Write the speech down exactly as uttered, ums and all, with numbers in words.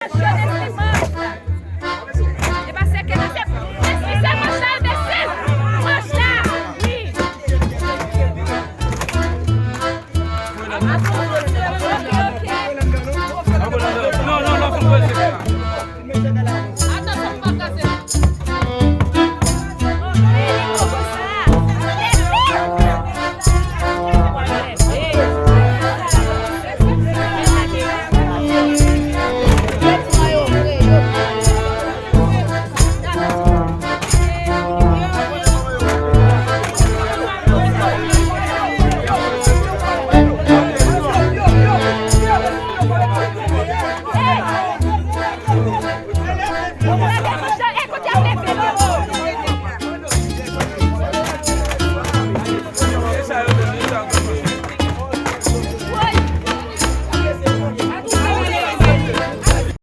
Jenès li manch la. E pa sèke nan se, se, se manch la, enbensil. Manch la. Wi. Ok, ok. Non, non, non, fò mwen se.